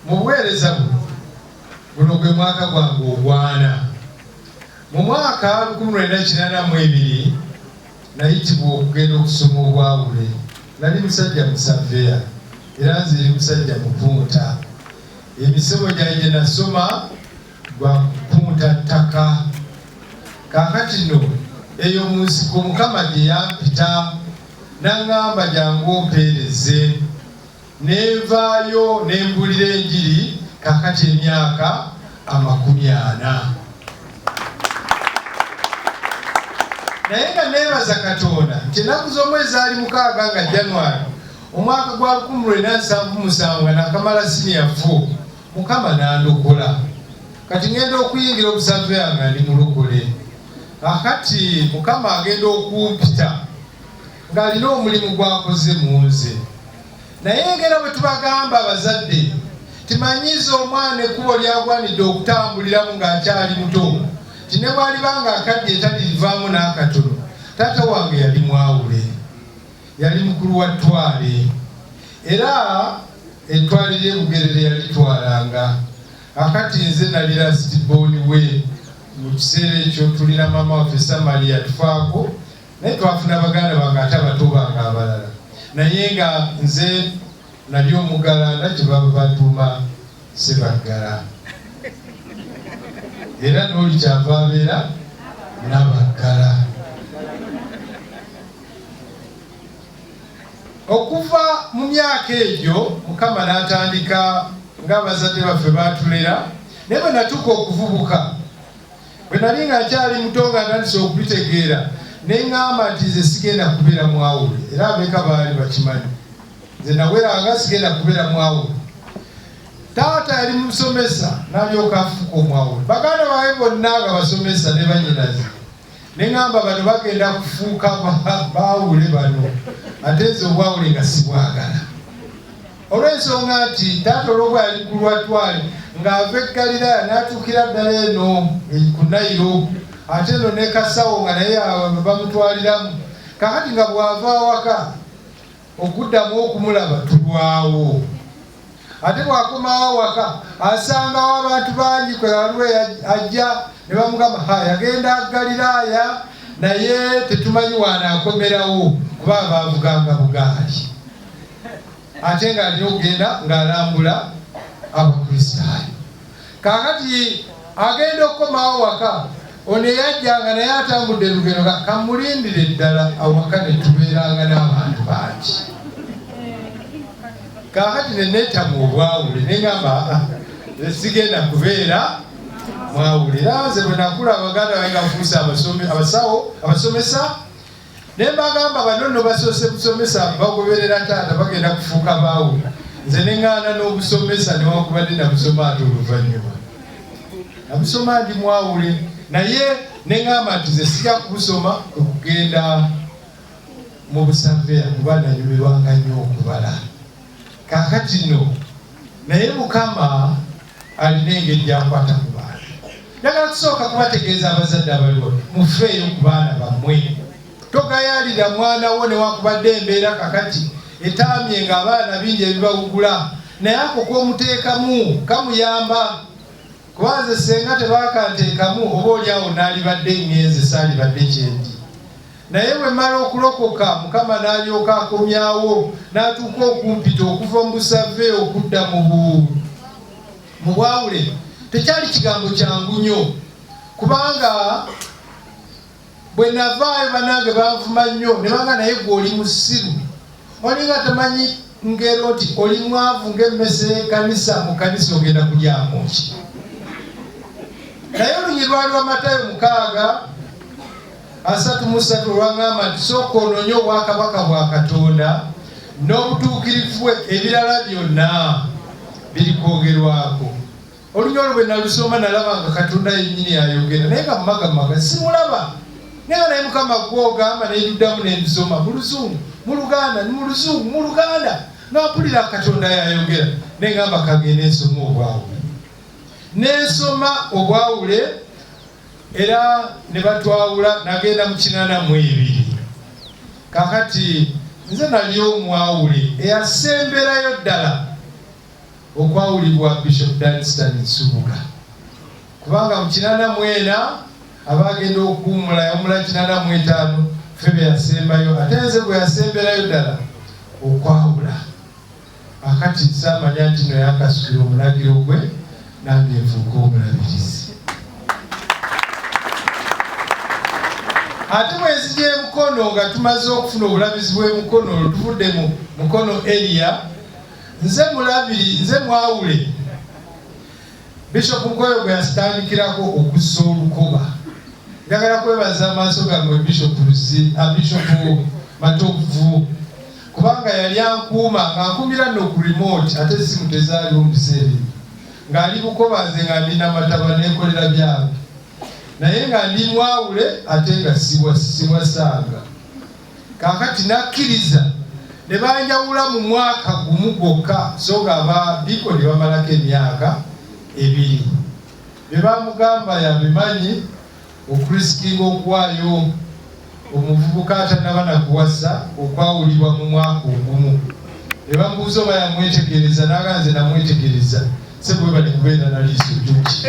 Mu buweereza buno, guno gwe mwaka gwange ogwana. Mu mwaka 1982 nayitibwa okugenda okusoma obwawule. Nali musajja musaveya era nze eri musajja mupunta. Emisomo gyange gye nasoma gwa kupunta ttaka. Kaakati nno eyo mu nsiko Mukama gye yampita n'aŋŋamba jangu ompeereze. Ne nvaayo ne mbuulira enjiri kaakati emyaka 40. Naye nga neebaza Katonda nti ennaku z'omwezi zaali 6 nga January omwaka gwa 1977 nga nakamala siniya 4 Mukama n'andokola. Kati ŋŋenda okuyingira obusaveya nga ndi mulokole. Kaakati Mukama agenda okumpita ng'alina omulimu gw'akoze mu nze. Naye ng'era bwe tubagamba abazadde nti manyiiza omwana ekkubo ly'agwanidde okutambuliramu ng'akyali muto, nti ne bw'aliba ng'akaddiye talirivaamu n'akatono. Taata wange yali mwawule. Yali mukulu wa ttwale era ettwale ly'e Bugerere yalitwalanga. Kaakati nze nali lasitibooni we mu kiseera ekyo. Tulina maama waffe Samali yatufaako naye twafuna baganda bange ate abato bange abalala naye nga nze nali omugalanda gye baba batuuma Ssebaggala era n'oli kyava abeera Nabaggala. Okuva mu myaka egyo Mukama n'atandika ng'abazadde baffe baatulera naye bwe natuuka okuvubuka Bwe nali nga nkyali muto nga ntandise okubitegeera ne ŋŋamba nti nze sigenda kubeera mwawule era ab'eka baali bakimanyi. Nze naweranga sigenda kubeera mwawule. Taata yali musomesa n'alyoka afuuka omwawule. Baganda bange bonna nga basomesa ne bannyinaze. Ne ŋŋamba bano bagenda kufuuka baawule bano ate nze obwawule nga sibwagala. Olw'ensonga nti taata olw'okuba yali ku lwa ttwale ng'ava e Ggaliraaya n'atuukira ddala eno ku Nayiro, ate eno ne kasawo nga naye bamutwaliramu. Kaakati nga bw'ava awaka okuddamu okumulaba tulwawo. Ate bw'akomawo awaka asangawo abantu bangi kwe waliwo ajja ne bamugamba ha yagenda Ggaliraaya naye tetumanyi w'anaakomerawo kuba baavuganga bugaali. Ate ng'alina okugenda ng'alambula Abakristaayo. Kaakati agenda okukomawo waka, ono eyajjanga naye atambudde lugendo, kamulindire ddala awaka ne tubeeranga n'abantu bangi. Kaakati ne neetamwa obwawule ne ngamba sigenda kubeera mwawule. Era nze bwe nakula abaganda bange nga nfuuse abasawo, abasomesa Ne mbagamba bano nno basoose busomesa bagoberera taata bagenda kufuuka baawule. Nze ne ŋŋaana n'obusomesa newankubadde nabusoma ate oluvannyuma. Nabusoma ndi mwawule naye ne ŋŋamba nti nze sijja kubusoma kwe kugenda mu busaveya kuba nanyumirwanga nnyo okubala. Kaakati nno naye Mukama alina engeri gy'akwata ku bantu. Njagala kusooka kubategeeza abazadde abaliwo, mufeeyo ku baana bammwe. Togayaalira mwana wo newankubadde embeera kakati etaamye ng'abaana bingi ebibawugula, naye ako k'omuteekamu kamuyamba. Kuba nze ssenga tebaakanteekamu oba oli awo naalibadde ŋŋenze saalibadde kyendi. Naye bwe mmala okulokoka, Mukama n'alyoka akomyawo, n'atuuka okumpita okuva mu busave okudda mu bu, mu bwawule. Tekyali kigambo kyangu nnyo, kubanga bwe navaayo bannange banvuma nnyo, ne banga naye ggwe oli musiru, olinga tamanyi ngero nti oli mwavu ng'emmese y'ekkanisa, mu kkanisa ogenda kulyamu ki? Naye olunyiriri lwali lwa Matayo 6 33 olwaŋŋamba nti sooka onoonye obwakabaka bwa Katonda n'obutuukirivu bwe, ebirala byonna birikwongerwako. Olunya olwo bwe nalusoma nalaba nga Katonda yennyini ayogera, naye nga mumagamaga simulaba. Naye nga naye Mukama gw'ogamba, ne nduddamu ne ndusoma mu Luzungu, mu Luganda, mu Luzungu, mu Luganda, nga mpulira Katonda y'ayogera. Ne ŋŋamba kangende nsome obwawule. Ne nsoma obwawule era ne batwawula, nagenda mu 82. Kaakati nze nali omwawule eyasemberayo ddala. Okwawulibwa Bishop Dunstan Nsubuga, kubanga mu 84 aba agenda okuwummula, yawummula 85, ffe be yasembayo, ate nze gwe yasemberayo ddala okwawula. Akati saamanya nti no yakasukira omulagiro gwe nange nfuuka omulabirizi. Ate bwenzija emukono nga tumaze okufuna obulabizi bw'emukono, olwo tuvudde mu Mukono area, nze mulabiri, nze mwawule Bishop Nkoyo gwe yasitandikirako okussa olukoba. Njagala kwebaza maaso gammwe Bishop Luzzi, Bishop Matovu, kubanga yali ankuuma nga nkumira nno ku remote, ate essimu tezaaliwo mu biseera ebyo, ng'ali Bukoba, nze nga ndi Namataba neekolera byange, naye nga ndi mwawule ate nga siwasanga. Kaakati n'akkiriza ne banjawula mu mwaka gumu gwokka, so nga aba dikoni bamalako emyaka 2. Bye bamugamba yabimanyi, okurisikinga okuwaayo omuvubuka atannaba na kuwasa okwawulibwa mu mwaka ogumu. Ne bamubuuza oba yamwetegereza, n'agamba nze namwetegereza, sebo webale kubeera na liiso jjuki.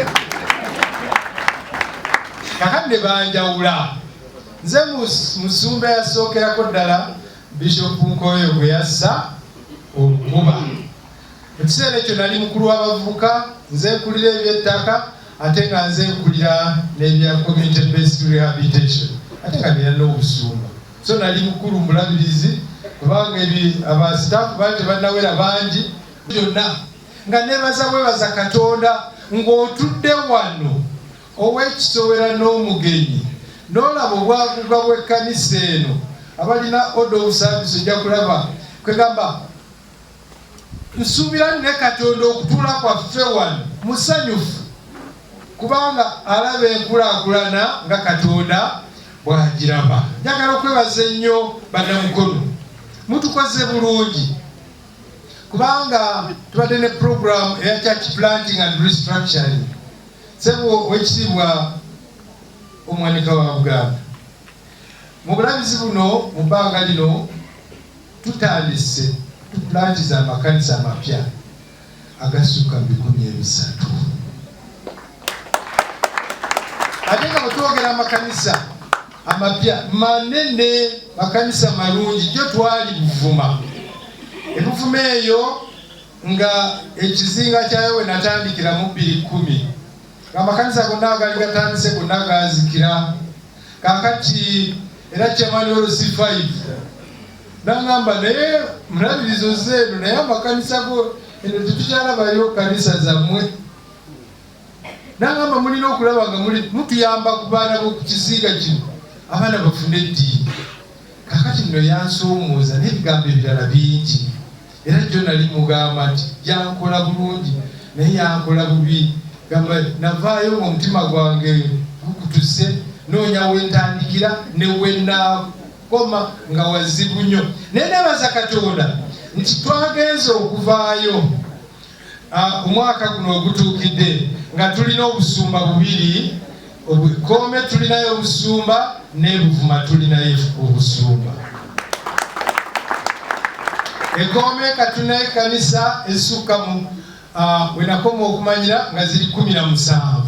Kakati ne banjawula. Nze musumba yasookerako ddala Bishop Nkoyo gwe yassa olukuba. Mu kiseera ekyo nali mukulu w'abavubuka, nze nkulira eby'ettaka, ate nga nze nkulira n'ebya community based rehabilitation, ate nga nina n'obusumba. So nali mukulu mulabirizi, kubanga abasitaafu baali tebannawera bangi. Byonna nga neebaza bwebaza Katonda ng'otudde wano ow'ekisowera n'omugenyi n'olaba obwaguga bw'ekkanisa eno. Abalina order of service ojja kulaba kwegamba nsuubira ne Katonda okutuula kwaffe wano musanyufu, kubanga alaba enkulaakulana nga Katonda bw'agiraba. Njagala okwebaza ennyo bannamukono, mutukoze bulungi, kubanga tubadde ne program eya church planting and restructuring. Ssebo owekitiibwa omwanika wa Buganda, mu bulabizi buno mu bbanga lino tutandise tupulantiza amakanisa amapya agasukka mu 300. Ate nga bwe twogera amakanisa amapya manene, makanisa malungi, gyo twali Buvuma. Ebuvuma eyo nga ekizinga kyayo we natandikira mu 2010, ng'amakanisa gonna agaali gatandise gonna gaazikira. Kaakati era chairman LC5 n'aŋŋamba, naye mulabirizi ozze eno, naye amakanisa go eno tetukyalabayo kanisa zammwe. N'aŋŋamba mulina okulaba nga muli mutuyamba ku baana b'oku kizinga kino, abaana bafune eddiini. Kaakati nno yansoomooza n'ebigambo ebirala bingi, era jjo nali mugamba nti yankola bulungi naye yankola bubi. Gamba navaayo ng'omutima gwange gukutuse, noonya we ntandikira ne we naakoma nga wazibu nnyo. Naye neebaza Katonda nti twagenze okuvaayo omwaka guno ogutuukidde nga tulina obusumba bubiri. Obukoome tulinayo obusumba, n'Ebuvuma tulinayo obusumba. Ekoome katulinayo ekkanisa ezisukka mu we nakoma okumanyira nga ziri 17.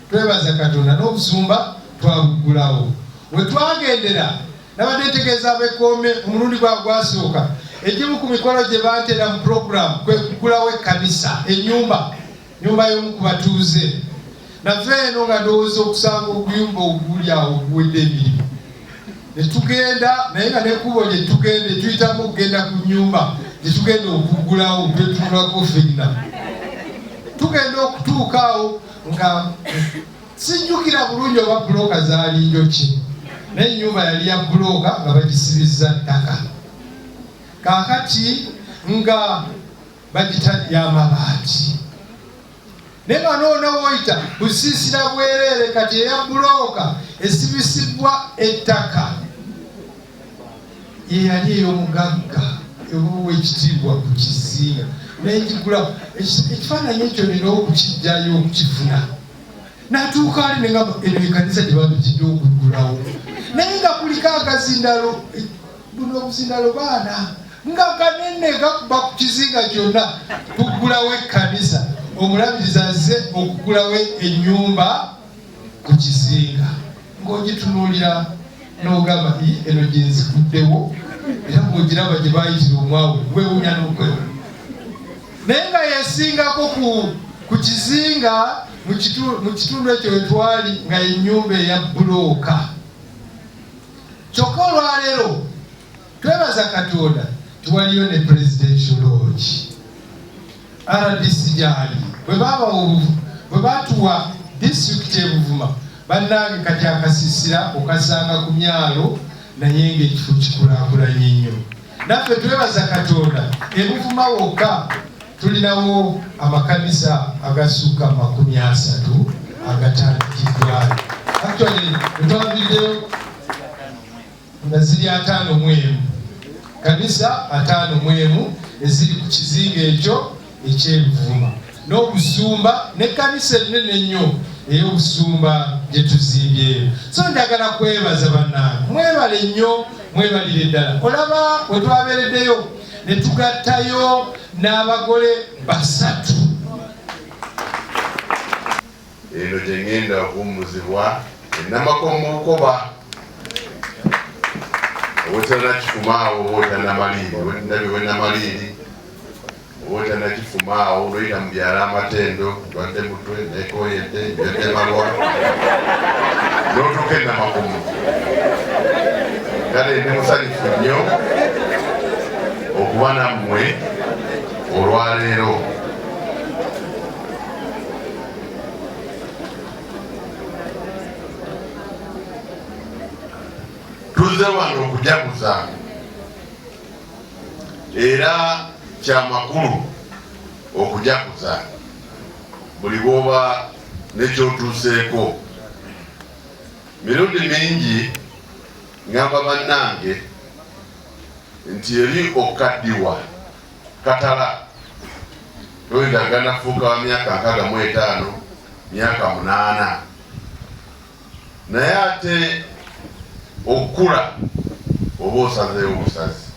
Twebaza Katonda n'obusumba twabuggulawo. We twagendera nabadde ntegeeza ab'Ekkoome omulundi gwa gwasooka, egimu ku mikolo gye bantera mu pulogulaamu kwe kuggulawo ekkanisa, ennyumba nyumba y'omu ku batuuze. Nava eno nga ndowooza okusanga oguyumba oguli awo oguwedde emirimu, ne tugenda, naye nga n'ekkubo lye tugenda tuyitamu okugenda ku nnyumba gye tugenda okuggulawo twetunulako ffenna. Tugenda okutuuka awo nga sijjukira bulungi oba bulooka zaali njoki, naye ennyumba yali ya bulooka nga bagisibizza ttaka. Kaakati nga bagita y'amabaati, naye nga noona woyita busiisira bwereere. Kati eya bulooka esibisibwa ettaka ye yali ey'omugagga ow'ekitiibwa ku kizinga, nengigula. Ekifaananyi ekyo nina okukijjayo okukifuna. Natuuka ali nengamba eno ekanisa gye babijjidde okuggulawo, naye nga kuliko akazindalo, buno obuzindalo baana Nga kanene gakuba ku kizinga kyonna. Tuggulawo ekkanisa, omulabirizi azze okuggulawo ennyumba ku kizinga, ng'ogitunuulira n'ogamba, "Ii, eno gye nziguddewo." Era bw'ogiraba gye baayitira omwawule, weewunya n'okwewunya, naye nga yesingako ku kizinga mu kitundu ekyo wetwali, nga ennyumba eya bulooka. Kyokka olwaleero twebaza Katonda, tiwaliyo ne presidential lodge. RDC gyali bwe babawa, bwe batuwa disitulikiti ebuvuma. Bannange, kati akasisira okasanga ku myalo, naye ng'ekifo kikulaakulanye nnyo. Naffe twebaza Katonda, ebuvuma wokka tulinawo amakanisa agasukka 30 agatandikiddwayo. Actually, wetwaviriddeyo nga ziri 51, kanisa 51 eziri ku kizinga ekyo ekyebuvuma, n'obusumba nekkanisa ennene ennyo ey'obusumba gye tuzimbyeyo. So njagala kwebaza bannange, mwebale nnyo, mwebalire ddala. Olaba we twabeereddeyo ne tugattayo n'abagole basatu. Eno gye ŋŋenda okuwummuzibwa enamakomu Bukoba, oba awo, oba otanamaliiri ndabye wenamaliiri, oba otanakifuma awo, noyita mu byalo Amatendo, ndwadde mutwe, nekoyedde, njodde malwa, n'otuuka enamakomu. Kale ndi musanyufu nnyo okuba nammwe olwaleero. Tuzze wano okujaguza, era kyamakulu okujaguza buli bwoba nekyotuuseeko. Mirundi mingi ngamba bannange nti eri okukaddiwa katala, toyinza ganafuuka wa myaka 65, myaka 80, naye ate okukula oba osazeewo obusazi.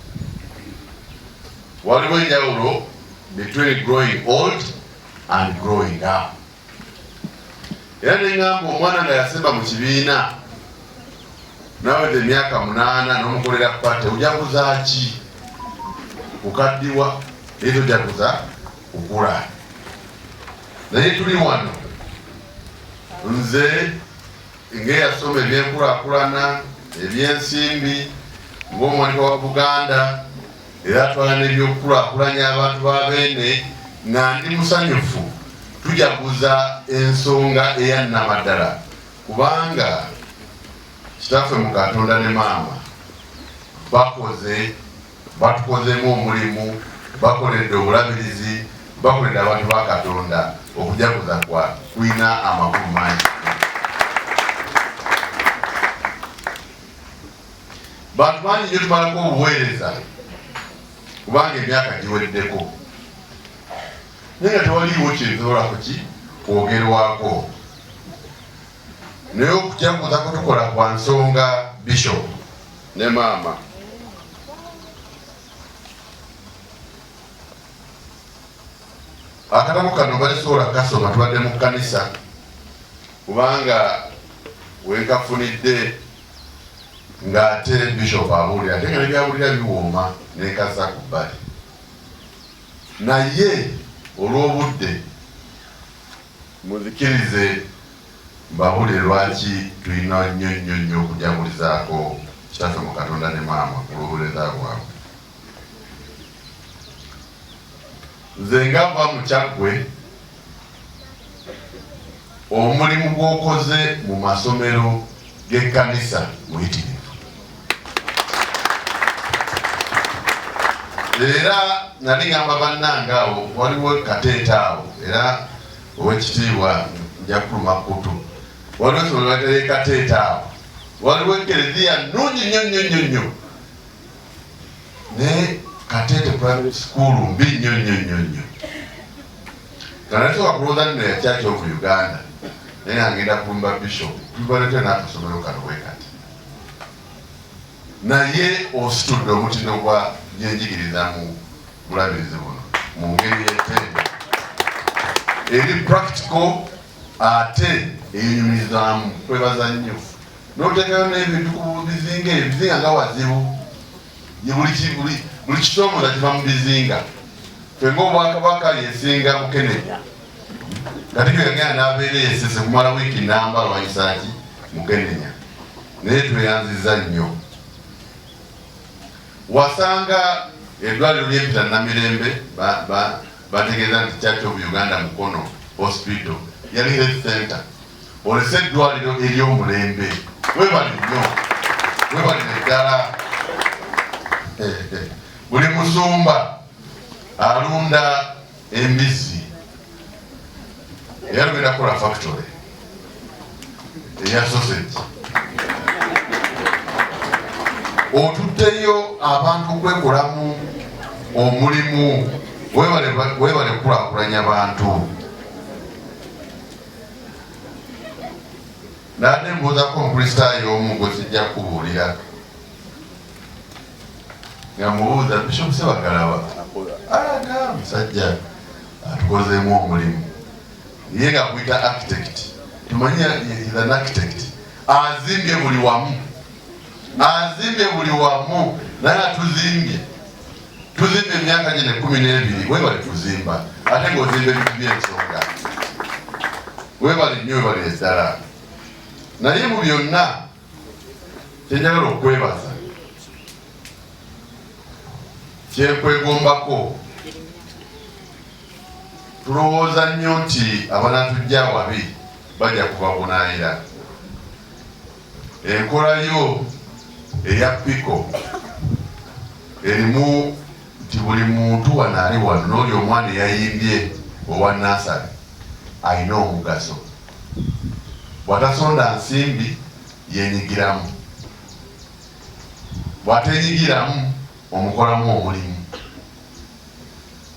Waliwo enjawulo between growing old and growing up. Era neŋŋamba omwana nga yasemba mu kibiina nawedde emyaka 8 n'omukolera party, ojaguza ki? Kukaddiwa, naye tojaguza kukula. Naye tuli wano, nze ng'eyasoma ebyenkulaakulana, ebyensimbi, ng'omuwanika wa Buganda era atwala n'ebyokukulaakulanya abantu ba Beene, nga ndi musanyufu tujaguza ensonga eyannamaddala, kubanga kitaffe mu Katonda ne maama bakoze, batukozeemu omulimu, bakoledde obulabirizi, bakoledde abantu ba Katonda. Okujaguza kwa kulina amakulu mangi. Bantu bangi nyo tumalako obuweereza kubanga emyaka giweddeko, naye nga tewaliiwo kinsobola kuki kwogerwako. Naye okujaguza kutukola kwa nsonga. Bishop ne maama, akatabo kano balisobola kasoma. Tubadde mu kkanisa, kubanga wenkafunidde ng'ate bishop abuulira, ate nga nebyabulira biwooma, nenkasa ku bbali. Naye olw'obudde, muzikirize mbabuulire lwaki tulina nnyo nnyo nnyo okujagulizaako kitaffe mu Katonda ne maama ku lw'obuweereza bwabwe. Nze nga nva mu Kyaggwe, omulimu gw'okoze mu masomero g'ekkanisa muyitirivu, era nali ngamba bannange awo waliwo Kateeta awo, era owekitiibwa nja kuluma kutu, waliwo essomero batere Kateeta awo, waliwo ekereziya nnungi nnyo nnyo nnyo nnyo, naye Kateete Primary School mbi nnyo nnyo nnyo nnyo. Kanasooka kulowooza nno ya Church of Uganda, naye nga ngenda kulumba bishop, tubaletera n'akasomero kano bwe kati. Naye ositudde omutindo gwa byenjigiriza mu bulabirizi buno mu ngeri y'ettendo eri practical ate enyumizaamu. Kwebaza nnyo n'oteekayo n'ebintu ku bizinga, ebizinga nga wazibu. Buli kitongole kiva mu bizinga. Ffe ng'obwakabaka yesinga mukenenya. Katikkiro yagenda n'abeera esese kumala wiiki namba lwanyisa ki mukenenya, naye tweyanziza nnyo. Wasanga eddwaliro ly'empita Namirembe, bategeeza nti Church of Uganda Mukono Hospital yali health center, olese eddwaliro ery'omulembe. Webale nnyo, webalire ddala. Buli musumba alunda embizzi era tugenda kukola factory eya sausage. Otuddeyo abantu okwekolamu omulimu. Webale kukulaakulanya bantu. Nate mbuuzako omukristaayo omu gwe sijja kukubuulira, nga mubuuza, Bishop Sebagalaba alaga musajja atukozeemu omulimu, ye nga kuyita architect. Tumanyi is an architect, azimbye buli wamu, azimbye buli wamu, naye atuzimbye, tuzimbye emyaka gino 12. Webale kuzimba, ate ng'ozimba ebintu by'ensonga. Webale nnyo, webale eddala. Naye mu byonna kyenjagala okwebaza, kyenkwegombako, tulowooza nnyo nti abanatujja awabi bajja kuva bunaayira. Enkola yo eya piko erimu nti buli muntu wano ali wano n'oli omwana eyayimbye owa nasale alina omugaso, bw'atasonda nsimbi yenyigiramu, bw'atenyigiramu omukolamu omulimu,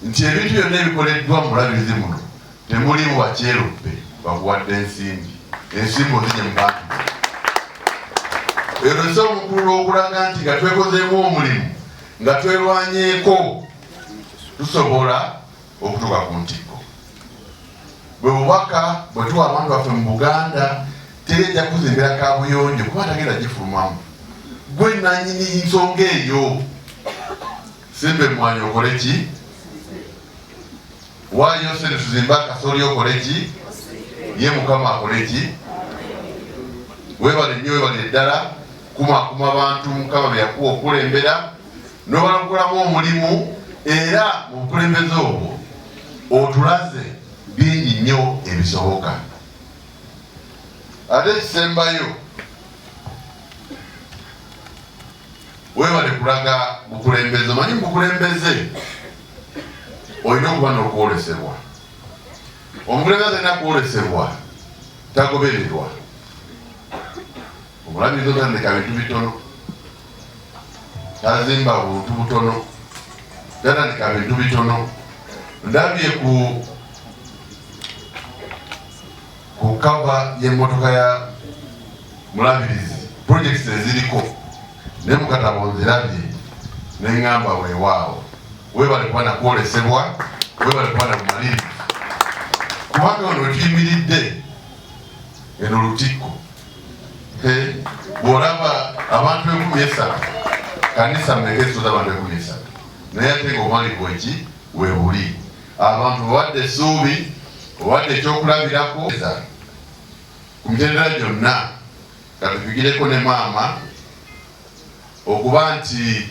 nti ebintu byonna ebikoleddwa mu bulabirizi muno temulimu bakyeruppe bakuwadde ensimbi, ensimbi ozigye mu bantu. Ero si omukulu okulaga nti nga twekozeemu omulimu, nga twerwanyeeko, tusobola okutuuka ku ntikko. Bwe bubaka bwe tuwa abantu baffe mu Buganda. Teri ejja kuzimbira kabuyonjo kuba tagenda gifulumamu. Gwe nanyini nsonga eyo, simba emwanyi okole ki, waayo sente tuzimbe akasoli okole ki, ye Mukama akole ki. Webale nnyo, webale ddala kumakuma bantu Mukama bye yakuwa okukulembera n'obalakukolamu omulimu, era mu bukulembeze obwo otulaze bingi nnyo ebisoboka. Ate ekisembayo, webale kulaga bukulembeze. Omanyi mu bukulembeze olina okuba n'okwolesebwa. Omukulembeze alina kwolesebwa, tagobererwa. Omulabirizi otandika bintu bitono, tazimba buntu butono, tatandika bintu bitono. Ndabye ku cover y'emmotoka ya mulabirizi projects eziriko naye mukatabo nzirabye neŋŋamba weewaawo. Webale kuba nakwolesebwa, webale kuba na bumalirivu, kubanga wano wetuyimiridde eno lutikko. Bw'olaba abantu 3000, kanisa mmeka ezisoza abantu 3000? Naye ate nga obumalirivu eki webuli, abantu obawadde essuubi, obawadde ekyokulabirako ku mitendera gyonna. Katuvigireko ne maama okuba nti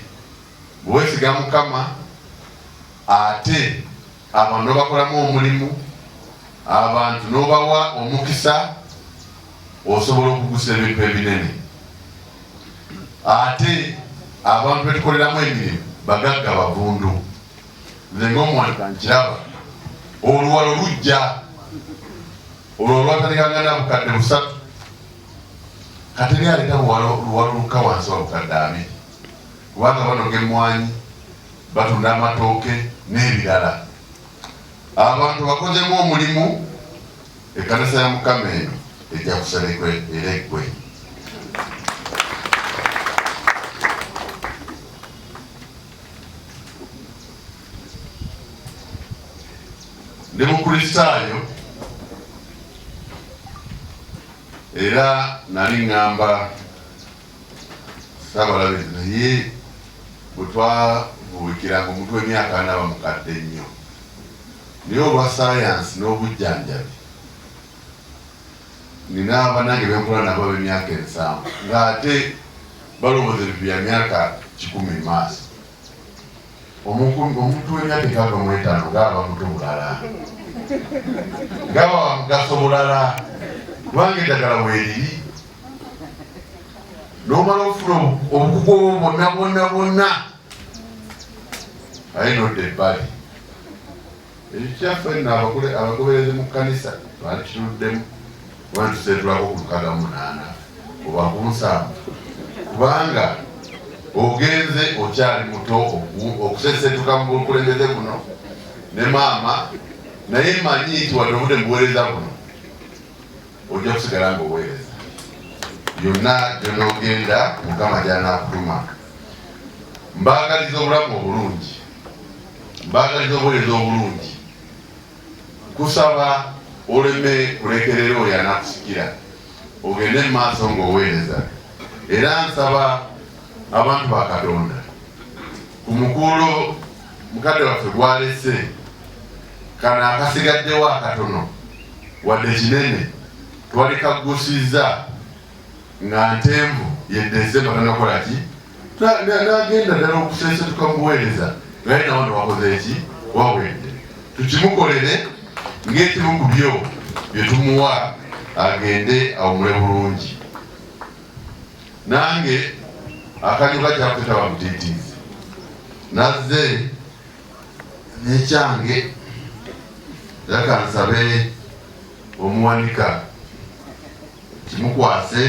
bwewesiga Mukama ate abantu nobakolamu omulimu, abantu n'obawa omukisa, osobola okugusa ebintu ebinene. Ate abantu betukoleramu emirimu bagagga bavundu. Nze ng'omuwanika nkiraba oluwalo lujja, olwo lwatandikanga na 3,000, kati eri aleeta luwalo lukka wansi wa 20,000, kubanga banoga emmwanyi, batunda amatooke n'ebirala. Abantu bakozemu omulimu, ekkanisa ya Mukama eno ejja kuserekwe era eggwe. Ndi Mukristaayo, era nali ŋŋamba Ssaabalabirizi, naye bwe twabuukiranga omuntu w'emyaka 40 mukadde nnyo, naye olwa saayansi n'obujjanjabi nina bannange benkola nabo ab'emyaka 70 ng'ate balowooza ebintu bya myaka 100 mu maaso. Omuntu w'emyaka 65 ng'aba muto bulala, ng'aba wa mugaso bulala, kubanga eddagala weeriri n'omala okufuna obukugu obwo bwonna bwonna bwonna, aye nodda ebbali. Ekyo kyaffe nno abagoberezi mu kkanisa twali kituddemu, kuba ntuseetulako ku 68 oba ku 70, kubanga ogenze okyali muto okusesetuka mu bukulembeze buno ne maama. Naye manyi nti wadde obudde mu buweereza buno, ojja kusigala ng'oweereza yonna gy'onoogenda Mukama gy'anaakutuma. Mbaagaliza obulamu obulungi, mbaagaliza obuweereza obulungi. Kusaba oleme kulekerera oyo anakusikira, ogende mu maaso ng'oweereza. Era nsaba abantu ba Katonda ku mukuulo mukadde waffe gwalese, kano akasigaddewo akatono wadde kinene twali kaggusizza nga ntenvu ye Desemba tanakola ki, nagenda ddala okusesetuka mu buweereza nga ye nawo newakoze eki wawedde. Tukimukolere ng'ekimu ku byo bye tumuwa, agende awumule bulungi. Nange akanyuka kyaffe taba mutiitiizi, nazze nekyange, era kansabe omuwanika kimukwase.